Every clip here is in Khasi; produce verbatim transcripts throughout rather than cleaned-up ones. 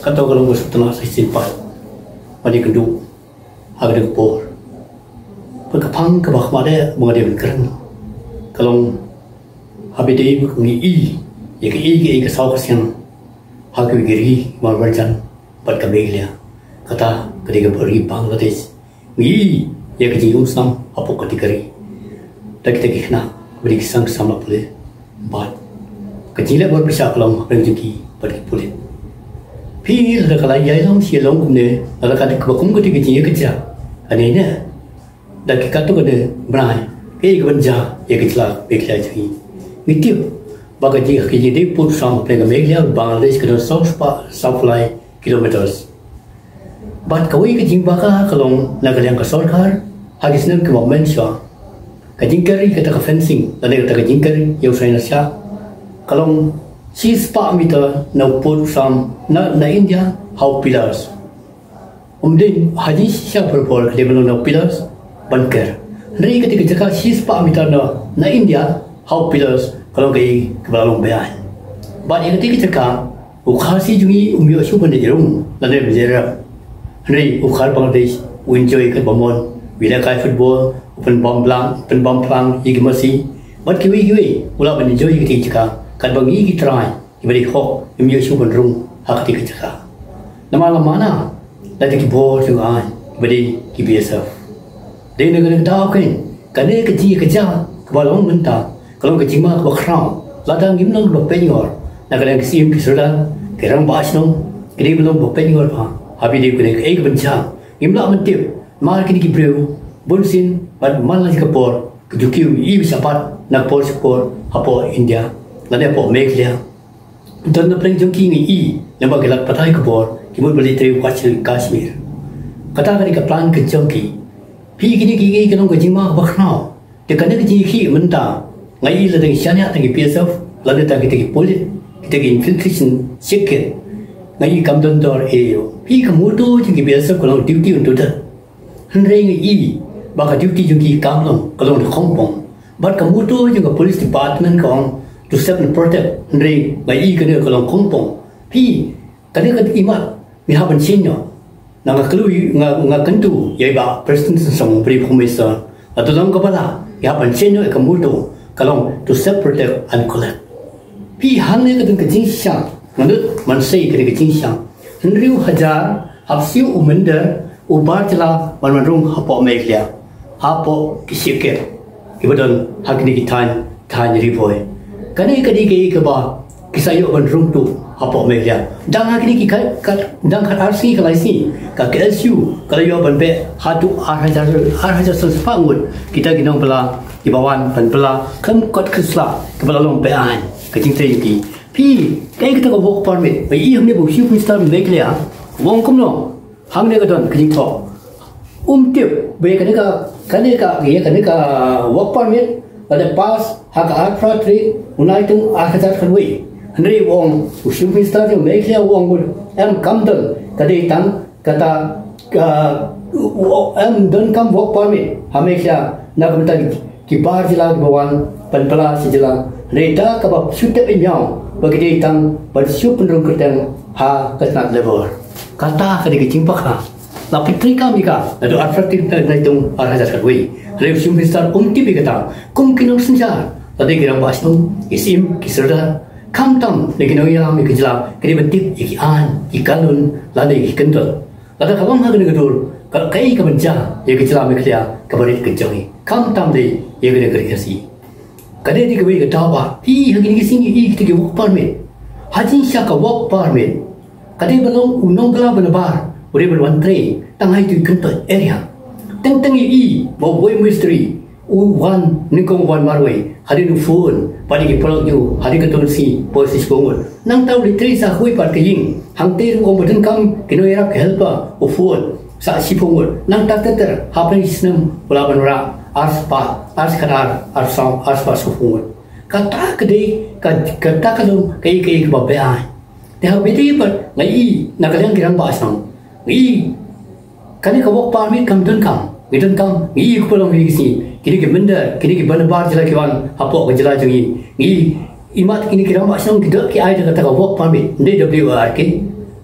Kato ka long ka sutna sa shisien pat ban ïakynduh ha kane ka por. Bad ka phang kaba kham dei ba nga dei ban kren ka long haba dei ba ngi i ïa ka i ka i ka saw ka siang ha kiwei ki ri marjan bad ka Meghalaya. Kata ka dei ka ri Bangladesh. Ngi i ïa ka jingïasam hapoh ka tikari da kita ki khynnah ba dei ki sang samla pule bad ka jingleh bor pisa ka long hapdeng jong ki bad ki pulit. Phi lada ka la ïai long shi long kumne, lada ka dei kaba kum ka dei ka jingïakajia, ane ne da ki katto katne bnai, ka ïa ka ban jia ïa ka jylla Meghalaya jong ngi. Ngi tip ba ka jing ka jingdei pud sam hapdeng ka Meghalaya bad Bangladesh ka don saw spah saw phew lai kilometers. Bad kawei ka jingbakla ka long na ka liang ka sorkar ha ki snem kiba mynshwa. Ka jingker ïa kata ka fencing lane kata ka jingker ïa u saiñ lashai ka long shispah meter na u pud sam na, na India ha u pillars. Ym dei ha jingshisha por por ka dei ban long na u pillars ban ker. Hynrei kata ka jaka shispah meter na, na India ha u pillars ka long kaei kaba la long beaiñ. Bad ïa kata ka jaka u Khasi jong ngi um ïoh shuh ban ïarung lane ban ïarap. Hynrei u Khar Bangladesh u enjoy katba mon, u ïalehkai football, u pynbam blang, u pynbam phlang ïa ki masi bad kiwei kiwei, u lah ban enjoy ïa kata ka jaka katba ngi ki trai kiba dei hok ngim ïoh shuh ban rung ha kata ka jaka. Namar la mana da ki bor jong ngi kiba dei ki B S F. Dei na kane ka daw kein, kane ka jingïakajia kaba long mynta ka long ka jingma kaba khraw. Lada ngim long ba pynïor na ka liang ki syiem ki sordar, ki rangbah shnong, ki dei ban long ba pynïor ba haba dei kane kaei ka ban jia. Ngim lah ban tip namar kine ki briew bunsien bad man la ka por ki ju kiew ïa i ba shapat na ka por sha ka por hapoh India lane hapoh Meghalaya. Don na pdeng jong ki ngi i lem bad ki lad pathai khubor ki mut ban leit trei ha Kashmir. Kata ka dei ka plan ka jong ki. Phi, kine ki i ka long ka jingma kaba khraw. Te kane ka jingïakhih mynta nga i lada ngi shaniah tang ki B S F lada tang kita ki pulit, kita ki infiltration shakir, nga i kam don dor ei ei. Phi, ka motto jong ki B S F ka long duty unto death. Hynrei nga i ba ka duty jong ki kam long, ka long da khongpong. Bad ka motto jong ka police department ka ong to serve and protect. Hynrei nga i kane ka long khongpong. Phi, kane ka imat ngi hap ban shaniah. Na nga kloi nga, nga kyntu ïa i Bah Prestone Tynsong, Home Minister. Lada long kaba lah ngi hap ban shaniah ïa ka motto ka long to serve, protect and collect. Phi, hangne ka don ka jingshisha, nga nud ban sei ka don ka jingshisha. Hynriew hajar hapsiu u mynder u bar jylla ban wan rung hapoh Meghalaya, hapoh ki shakir kiba don ha kine ki thaiñ, thaiñ Ri Bhoi. Kane ka dei kaei kaba ki sa ïoh ban rung tu hapoh Meghalaya. Dang ha kine ki ka, ka, dang khatar sngi khatlai sngi ka K S U ka la ïoh ban beh haduh ar hajar, ar hajar san spah ngut kita ki nongbylla kiba wan ban bylla kham kot khyrslah kaba la long beaiñ ka jingtrei jong ki. Phi, kaei kata ka work permit ba i hangne ba u Chief Minister Meghalaya u ong kumno? Hangne ka don ka jingthoh. Um tip ba ïa kane ka, kane ka, ïa kane ka work permit ka la pass ha ka arphew tarik u Naitung ar hajar khatwei. Hynrei u ong u Chief Minister jong Meghalaya u ong em, kam don, ka dei tang kata ka, u, u, em, donkam work permit ha Meghalaya na ka bynta ki bar jylla kiba wan ban bylla sha jylla. Hynrei da kaba shu tip ïa ngi ba ki dei tang ban shu pynrung kyrteng ha ka tnat Labour. Kata ka dei ka jingbakla. La pyntreikam ïa ka naduh arphew tarik Naitung ar hajar khatwei. Hynrei u Chief Minister um tip ïa kata. Kum ki nongsynshar, lada ki rangbah shnong, ki syiem, ki sordar, khamtam na ki nongïalam ïa ka jylla, ki dei ban tip ïa ki aiñ, ki kanun lane ki kyndon. Lada ka long ha kane ka dur, ka, kaei ka ban jia ïa ka jylla Meghalaya kaba rit ka jong ngi, khamtam dei ïa kane ka ri Khasi. Ka dei kawei ka daw ba i ha kine ki sngi i kita ki work permit. Ha jingshisha ka work permit ka dei ban long u nongbylla ba nabar u dei ban wan trei tang ha itu i kyntoit area. Teng teng i i ba uwei u mistri u wan nyngkong, u wan marwei, hadien u phone bad ïa ki paralok jong u, hadien katto katne sngi poi sa shiphew ngut. Nangta u leit trei sa kawei pat ka ïing, hangtei ruh u ong ba donkam ki nongïarap, ki helper, u phone sa shiphew ngut. Nangta ter ter hapdeng shi snem u lah ban wanrah ar spah, ar spah khatar, ar spah, ar spah shiphew ngut. Kata ka dei ka, kata ka long kaei kaei kaba beaiñ. Te haba ïadei bad nga i na ka liang ki rangbah shnong, nga i kane ka work permit kam donkam. Ngi donkam, ngi i kumba long ha kine ki sngi, kine ki mynder, kine kiba nabar jylla ki wan hapoh ka jylla jong ngi. Ngi i imat kine ki rangbah shnong ki doh ki ai da kata ka work permit, ym dei da W O R K.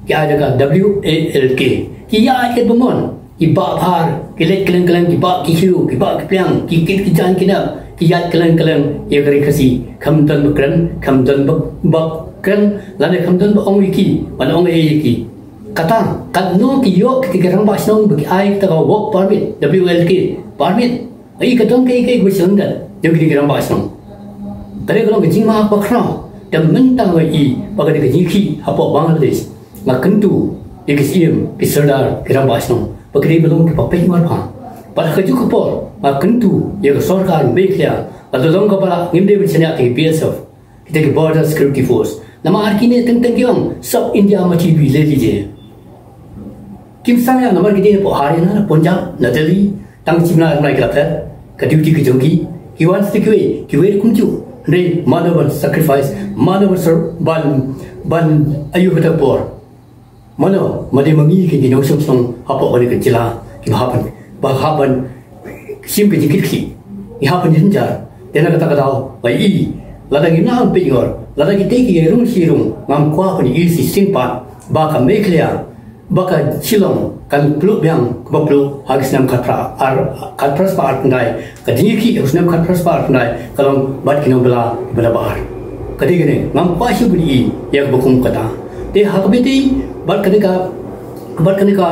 Ki ai da ka W A L K. Ki ïaid katba mon. Ki bah bhar, ki leit kylleng kylleng, ki bah ki hero, ki bah ki pliang, ki kit ki jaiñ ki nep, ki ïaid kylleng kylleng ïa ka ri Khasi. Kham don ba kren, kham don ba, ba kren, lane kham don ba ong ïa ki, ban ong ei ïa ki. Kata, katno ki ïoh kiti ki rangbah shnong ba ki ai kata ka work permit, W A L K permit. Ai ka don kaei kaei kaba shlem da jong kiti ki rangbah shnong. Ka dei ka long ka jingma kaba khraw. Te mynta nga i ba ka dei ka jingkhih hapoh Bangladesh. Nga kyntu ïa ki Syiem, ki Sordar, ki rangbah shnong ba ki dei ban long kiba peit mar bha. Bad ha kajuh ka por nga kyntu ïa ka sorkar Meghalaya, lada long kaba lah ngim dei ban shaniah ïa ki B S F. Kita ki Border Security Force. Namar kine teng teng ki ong, सब इंडिया में टीवी ले लीजिए. Kim sangeh namar ki dei na Haryana, na Punjab, na Delhi, tang shim na nai ka pher, ka duty ka jong ki, ki wan sdang kiwei, kiwei ruh kumjuh. Hynrei mano ban sacrifice, mano ban sor-, ban, ban aïu kata ka por. Mano, ma dei ma ngi ki nongshong shnong hapoh kane ka jylla, kiba hap ban, ba hap ban shim ka jingkitkhlieh, ngi hap ban jynjar. Te na kata ka daw, ba i, lada ngim lah ban peit ngor, lada kitei ki rung shi rung, ngam kwah ban i shisien pat ba ka Meghalaya, ba ka Shillong kan pluh biang kaba pluh ha ka snem khatphra ar, khatphra spah arphew khyndai. Ka jingïakhih ha u snem khatphra spah arphew khyndai ka long bad ki nongbylla kiba na bar. Ka dei kane, ngam kwah shuh ban i ïa kaba kum kata. Te ha kaba ïadei bad kane ka, bad kane ka,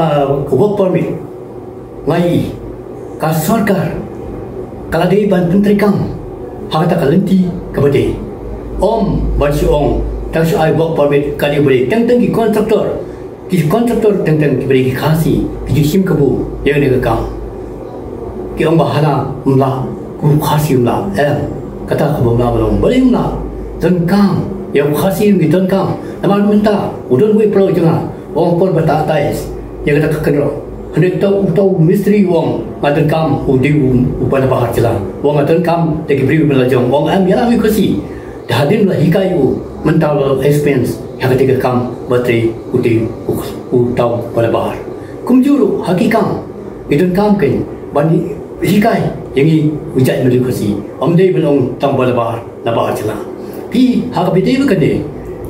ka work permit, nga i ka sorkar ka la dei ban pyntreikam ha kata ka lynti kaba dei. Ym ban shu ong tang shu ai work permit ka dei ba dei, teng teng ki contractor, ki contractor teng teng kiba dei ki Khasi, ki ju shim kabu ïa kane ka kam. Ki ong ba hana ym lah, u Khasi ym lah. Em, kata kaba ym lah, ba long balei ym lah? Donkam ïa u Khasi, ngi donkam. Namar mynta u don uwei u paralok jong nga, u ong por ba ta tais ïa kata ka kynroh. Hynrei uta, uta u mistri u ong, nga donkam u dei u, uba na bahar jylla. U ong nga donkam da ki briew ba la jong. U ong em, ïalam ïa u Khasi. Te hadien ba la hikai u, mynta u la long expense ha katei ka kam, ba trei u dei u, uta uba na bahar. Kumjuh ruh ha ki kam, ngi donkam kein ban hikai ïa ngi u jaitbynriew Khasi. Ym dei ban ong tang ba na bahar, na bahar jylla. Phi, ha kaba ïadei bad kane,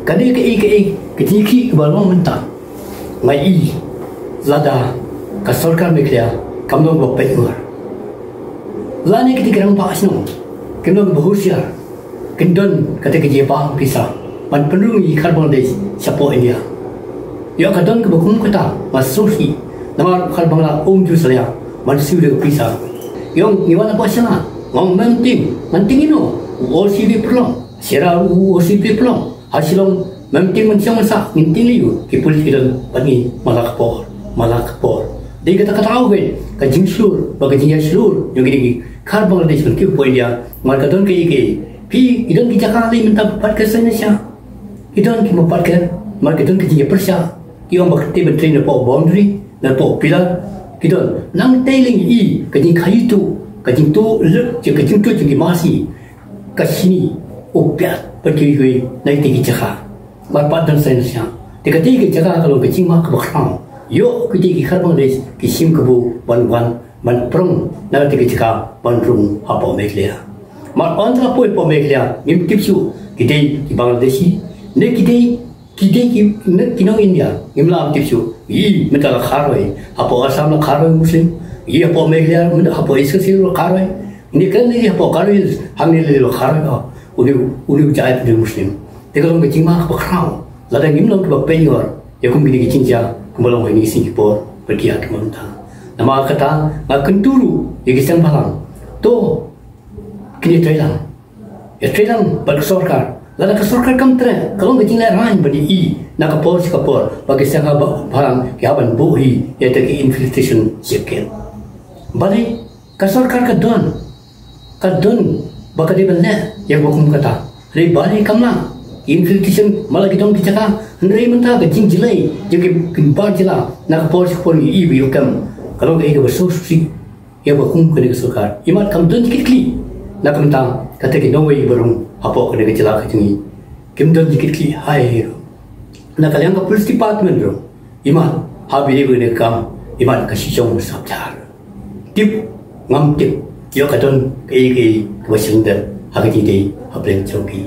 kane kaei kaei ka jingïakhih kaba long mynta, nga i lada ka sorkar Meghalaya kam long ba peit ngor, lane kita ki rangbah shnong kim long ba husiar, kin don kata ka jingïabam pisa ban pynrung ïa ki khar Bangladesh shapoh India. Ïoh ka don kaba kum kata, nga sngewsih. Namar u khar Bangla um ju salia ban siew da ka pisa. Ïoh ngi wan hapoh shnong, nga ong mem tieng, ngan tieng ïano? U O C ba pyrlong, Sera u O C ba pyrlong. Ha Shillong mem tieng ban shong ban sah, ngin tieng ïa u. Ki pulit ki don bad ngi man la ka por, man la ka por. Dei kata ka daw kein ka jingshlur bad ka jingïashlur jong kine ki khar Bangladesh ban kiew hapoh India. Namar ka don kaei kaei. Phi, ki don ki jaka lei mynta ba pat ka seng na sha. Ki don ki ma pat ka, namar ki don ki jingïapyrshah. Ki ong ba ka tei ban trei napoh boundary, napoh pillar. Ki don. Nangtei lei i ka jingkhaïi tuh, ka jingtuh lut, ka jingtuh jong ki masi. Ka shini u piat bad kiwei kiwei na kitei ki jaka. Mar pat don saiñ sha. Te katei ki jaka ka long ka jingma kaba khraw. Ïoh kitei ki khar Bangladesh ki shim kabu ban wan ban prong na katei ki jaka ban rung hapoh Meghalaya. Mar ynda la poi hapoh Meghalaya ngim tip shuh ki dei ki Bangladeshi ne ki dei, ki dei ki, ne ki nong India, ngim lah ban tip shuh. Ï, mynta la Kharoi, hapoh Assam la Kharoi Muslim. Ï, hapoh Meghalaya mynta, hapoh East Khasi Hills la Kharoi. Ngi kren ïa hapoh Garo Hills, hangne lei la Kharoi, oh, une, une u jait u dei Muslim. Te ka long ka jingma kaba khraw. Lada ngim long kiba peit ngor ïa kum kine ki jingjia kumba long ha kine ki sngi ki por bad ki ar ki mynta. Namar kata nga kyntu ruh ïa ki seng bhalang, to, kine trei lang, ïa trei lang bad ka sorkar. Lada ka sorkar kam treh, ka long ka jinglehrain ban ïohi na ka por sha ka por ba ki seng bhalang ki hap ban buh hi ïa kita ki infiltration jacket. Balei? Ka sorkar ka don, ka don ba ka dei ban leh ïa kaba kum kata. Hynrei balei kam lah? Infiltration, man la ki don ki jaka, hynrei mynta ka jingjlei jong ki, ki bar jylla na ka por sha ka por ngi i ba ïoh kem. Ka long kaei kaba sngewsih ïa kaba kum kane ka sorkar. Imat kam don jingkitkhlieh na ka bynta kata ki nongwei ba rung hapoh kane ka jylla ka jong ngi. Kim don jingkitkhlieh hi ruh. Na ka liang ka police department ruh, imat haba ïadei bad kane ka kam, imat ka shijong sap jar. Tip, ngam tip ïoh ka don kaei kaei kaba shlem dep ha ka jingdei ha pdeng jong ki.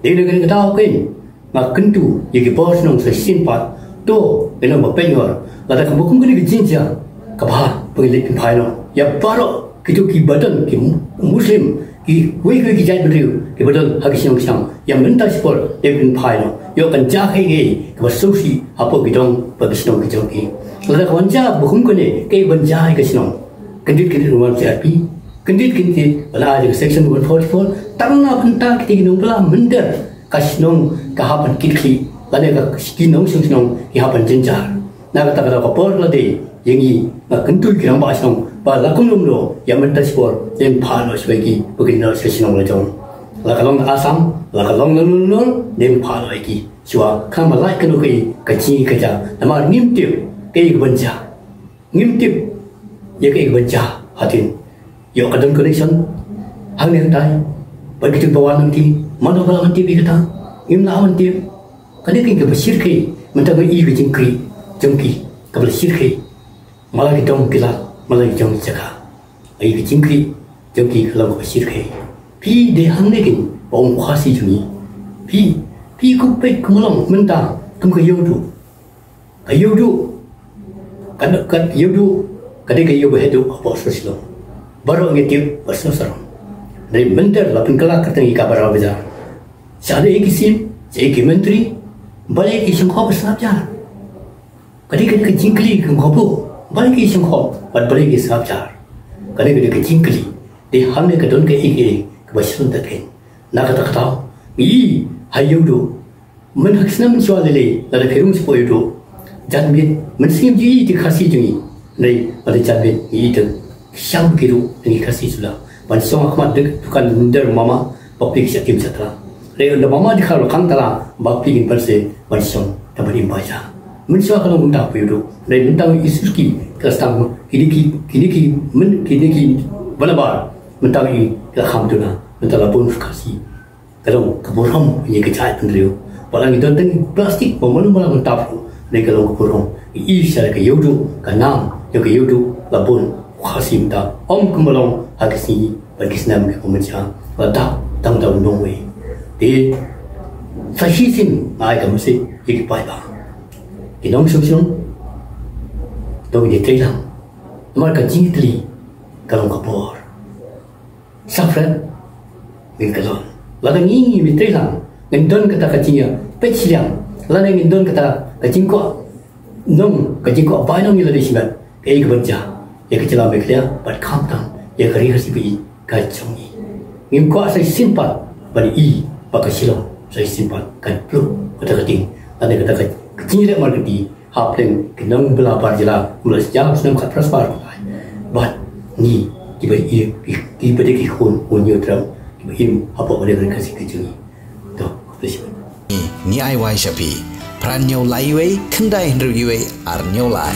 Dei na kane ka daw kein nga kyntu ïa ki bor shnong sa shisien pat, To, ïa nong ba pynïor, lada ka ba kum kane ka jingjia, ka ba, ba ngi leit pynphai noh. Ïa baroh kito ki ba don, ki Muslim, kiwei kiwei ki jait bynriew, ki ba don ha ki shnong ki shnong, ïa mynta shipor, leit pynphai noh. Ïoh kan jia kaei kaei ka ba sngewsih hapoh ki dong bad ki shnong ki jong ki. Lada ka wan jia ba kum kane, kaei ban jia ïa ka shnong. Kyndit kyndit ban wan C R P, kyndit kyndit ban ai ïa ka Section one forty-four, tang na bynta kita ki nongbylla mynder ka shnong ka hap ban kitkhlieh, lane ka ki nongshong shnong ki hap ban jynjar. Na kata ka daw ka por lade, ïa ngi nga kyntu ïa ki rangbah shnong ba la kumno kumno, ïa mynta shipor, ïa phah noh shuwa ïa ki, ba kin ïa noh sha shnong la jong. La ka long na Assam, la ka long na Nunur, ïa phah noh ïa ki shuwa, khnang ba lait kano kaei ka jingkajia, namar ngim tip kaei ka ban jia. Ngim tip ïa kaei ka ban jia hadien. Ïoh ka don connection hangne hangtai bad kito ba wan nanti, mano ba la wan tip ïa kata, ngim lah ban tip. Ka dei ka ba shyrkhei, mynta ngi ïohi ka jingkyrkhu jong ki ka ba la shyrkhei. Mala ki dong ki lad, mala ki jong ki jaka. Ïa ka jingkyrkhu jong ki ka long ka ba shyrkhei. Phi dei hangne kin ba ong Khasi jong ngi. Phi, phi kum peit kum long mynta kum ka ïew duh. Ka ïew duh, ka, ka ïew duh ka dei ka ïew ba heh duh hapoh Shillong. Baroh ngi tip ba sngewsarong. Dei mynder la pynkylla kyrteng ïa ka Bara Bazar. Sha dei ki sim, sha ki myntri, balei ki shongkhoh ba sngap jar. Ka dei ka, ka jingkylli ka ngkhoh, balei ki shongkhoh bad balei ki sngap jar. Ka dei ka, ka jingkylli. Dei hangne ka don kaei kaei ka ba shlontat kein. Na kata ka daw ngi ïohi ha ïew duh. Myn ha ki snem mynshuwa lei lei, lada phi rung shapoh ïew duh, janmiet, mynsiem ju ïohi ïa ki Khasi jong ngi. Hynrei lada janmiet ngi ïohi te ki shang ki ruh na ngi Khasi shuh la. Ban shong ha khmat dek dukan mynder mama, ba phi ki shah tim shah tla. Hynrei ynda mama dkhar la khang tla, ba phi kin pynse ban shong tang ban im bai ja. Mynshuwa ka long kumta hapoh ïew duh. Hynrei mynta ngi ïohi surki ka la sdang, kine ki, kine ki, myn, kine ki balabar, mynta ngi ïohi ki la kham duna, mynta la bun Khasi. Ka long ka burom ïa ka jaitbynriew. Ba la ngi don tang plastik ba mano mano ban tap ruh, ne ka long ka burom. Ngi ïohi sha ka ïew duh, ka nam ïa ka ïew duh la bun Khasi mynta, ym kumba long ha ki sngi bad ki snem kiba mynshwa. La dap tang da u nongwei. Te sa shisien nga ai ka message ïa ki paidbah, ki nongshong shnong, to ngin ïatreilang. Namar ka jingïatylli ka long ka bor. Sa pret ngin kyllon. Lada ngi, ngi ïatreilang, ngin don kata ka jingïapeit shiliang, lada ngin don kata ka jingkwah nong, ka jingkwah bainong ïa lade shimet, kaei ka ban jia ïa ka jylla Meghalaya bad khamtam ïa ka ri Khasi ba ïeit ka jong ngi. Ngim kwah sa shisien pat ban ïohi ba ka Shillong sa shisien pat kan pluh kata ka ding, lane kata ka, ka jingïaleh markylli hapdeng ki nongbylla bar jylla, kumba la sdang snem khatphra spah. Bad ngi kiba i, ki, kiba dei ki khun u Hynñiewtrep, kiba im hapoh ka ri Khasi ka jong ngi. To, khublei shibun. Ngi ai wai sha phi. Phra hynñiew lai wei, khyndai hynriew wei, ar hynñiew lai.